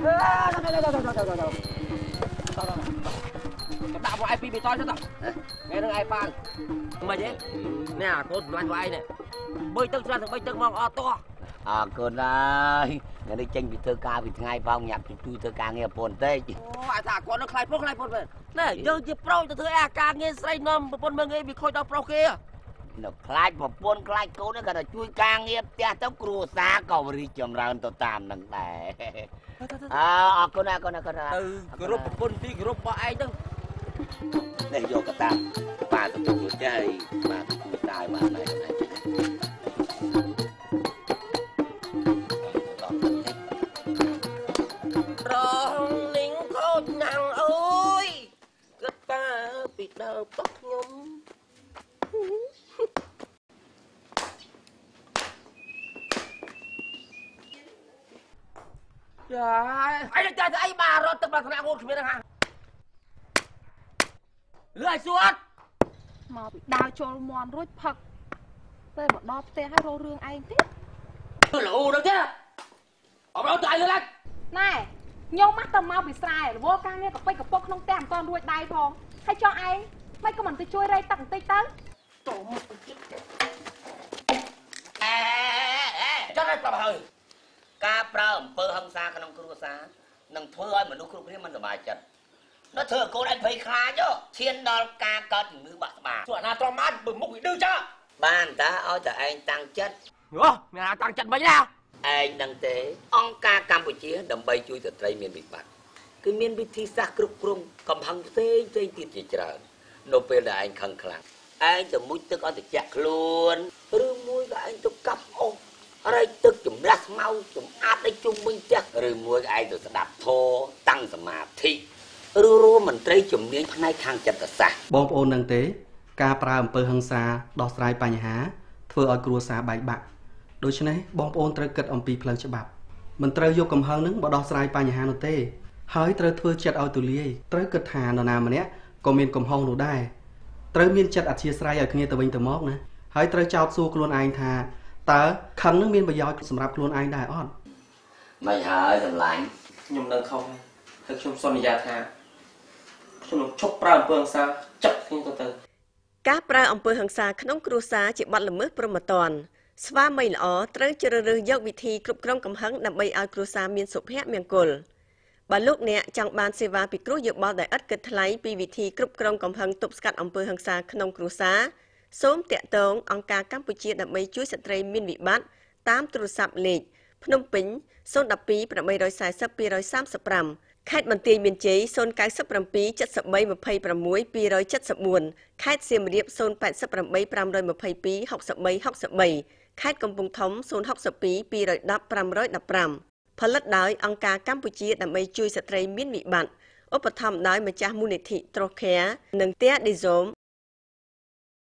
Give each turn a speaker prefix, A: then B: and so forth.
A: ដាក់មកឯងពីបេតទៅតថ្ងៃនឹងឯងប៉ាងមិនទេនេះអាកូនសម្លាញ់របស់ឯងនេះបីទឹកស្រាទាំងបីទឹកមកអត់តោះ
B: អរគុណហើយថ្ងៃនេះចេញពីធ្វើការពីថ្ងៃផងញ៉ាំជួយធ្វើការងារប្រពន្ធតិច
A: អូអាថាគាត់នឹងខ្លាយពុកខ្លាយពុតមែនណែយើងជាប្រុសទៅធ្វើអាការងារស្រីនាំប្រពន្ធមើលងាយវាខូចដល់ប្រុសគេ
B: នៅខ្លាចប្រពន្ធខ្លាចកូននេះគាត់ទៅជួយការងារផ្ទះទៅគ្រួសារក៏រីកចម្រើនទៅតាមនឹងដែរអើអរគុណអរគុណអរគុណ
A: ទៅគោរពប្រពន្ធទីគោរពរបស់ឯងទៅ
B: នេះយកកតាប៉ាទៅជួយផ្ទះហើយប៉ាទៅជួយតាយបានដែរ
A: រងនឹងខូចណាំងអើយគិតតាពីដើមរបស់ខ្ញុំចាអីចាអីបាទរត់ទឹកបាថ្នាក់ងូតគ្មានហ្នឹងហាលឿឲ្យសួត
C: មកពីដើរចូលមន់រួចផឹកពេលមកដល់ផ្ទះហើយរករឿងឯងទៀត
A: លូដល់ទេអត់ដល់ទៅលឿឡើង
C: ណែខ្ញុំមកទៅមកពីស្រែរវល់ការងារកប៉ិចកពុកក្នុងផ្ទះមិនទាន់រួចដៃផងហើយចង់ឯងមិនក៏មិនទៅជួយរែកទឹកបន្តិចទៅ
A: តោមកអេអេចង់ឲ្យប្រាប់ហើយ
B: ការប្រើអំពើហិង្សាក្នុងគ្រួសារនឹងធ្វើឲ្យមនុស្សគ្រប់គ្នាមិនសប្បាយចិត្តnóធ្វើឲ្យកូនឯងភ័យខ្លាចឈានដល់ការកើតជំងឺបាក់ស្បា
A: តួអាណាទ្រាំបានបើមុខវាឌឺចា
B: បានតាឲ្យតែឯងតាំងចិត្ត
A: អូមានអាតាំងចិត្តមិនណា
B: ឯងដឹងទេអង្គការកម្ពុជាដើម្បីជួយស្ត្រីមានវិបត្តិគឺមានវិធីសាស្ត្រគ្រប់គ្រងកំហឹងផ្សេងផ្សេងទៀតជាច្រើននៅពេលដែលឯងខឹងខ្លាំងឯងទៅមុជទឹកឲ្យត្រជាក់ខ្លួនឬមួយក៏ឯងទៅកាប់អុសរែកទឹកចម្លាស់ស្មៅសម្អាតឲ្យជុំវិញផ្ទះឬមួយក៏ឯងទៅស្ដាប់ធម៌តាំងសមាធិឬរួមមន្ត្រីជំនាញផ្នែកខាងចិត្តសាស្ត្រ
D: បងប្អូននឹងទេការប្រើអំពើហិង្សាដោះស្រាយបញ្ហាធ្វើឲ្យគ្រួសារបែកបាក់ដូច្នេះបងប្អូនត្រូវគិតអំពីផ្លូវច្បាប់មិនត្រូវយកកំហឹងនឹងមកដោះស្រាយបញ្ហានោះទេហើយត្រូវធ្វើចិត្តឲ្យទូលាយត្រូវគិតថានរណាម្នាក់ក៏មានកំហុសនោះដែរត្រូវមានចិត្តអធ្យាស្រ័យឲ្យគ្នាទៅវិញទៅមកណាហើយត្រូវចោទសួរខ្លួនឯងថាតើខឹងនឹងមានប្រយោជន៍សម្រាប់ខ្លួនឯងដែរអត់
B: មិនហើយសម្លាញ់
A: ខ្ញុំនឹងខុសហើយខ្ញុំសន្យាថាខ្ញុំនឹងឈប់ប្រើអំពើហិង្សាចាប់ខ្ញុំទៅ
E: ការប្រើអំពើហិង្សាក្នុងគ្រួសារជាបទល្មើសព្រហ្មទណ្ឌស្វាមីល្អត្រូវជ្រើសរើសយកវិធីគ្រប់គ្រងកំហឹងដើម្បីឲ្យគ្រួសារមានសុភមង្គលបើលោកអ្នកចង់បានសេវាពិគ្រោះយោបល់ដែលឥតគិតថ្លៃពីវិធីគ្រប់គ្រងកំហឹងទប់ស្កាត់អំពើហិង្សាក្នុងគ្រួសារសូមតាក់ទងអង្គការកម្ពុជាដើម្បីជួយស្ត្រីមានវិបត្តិតាមទូរស័ព្ទលេខភ្នំពេញ012 840 235ខេត្តបន្ទាយមានជ័យ097 73 26 274ខេត្តសៀមរាប088 522 63 63ខេត្តកំពង់ធំ062 210 515ផលិតដោយអង្គការកម្ពុជាដើម្បីជួយស្ត្រីមានវិបត្តិឧបត្ថម្ភដោយម្ចាស់មូលនិធិ Trocaire និង Terre des Hommes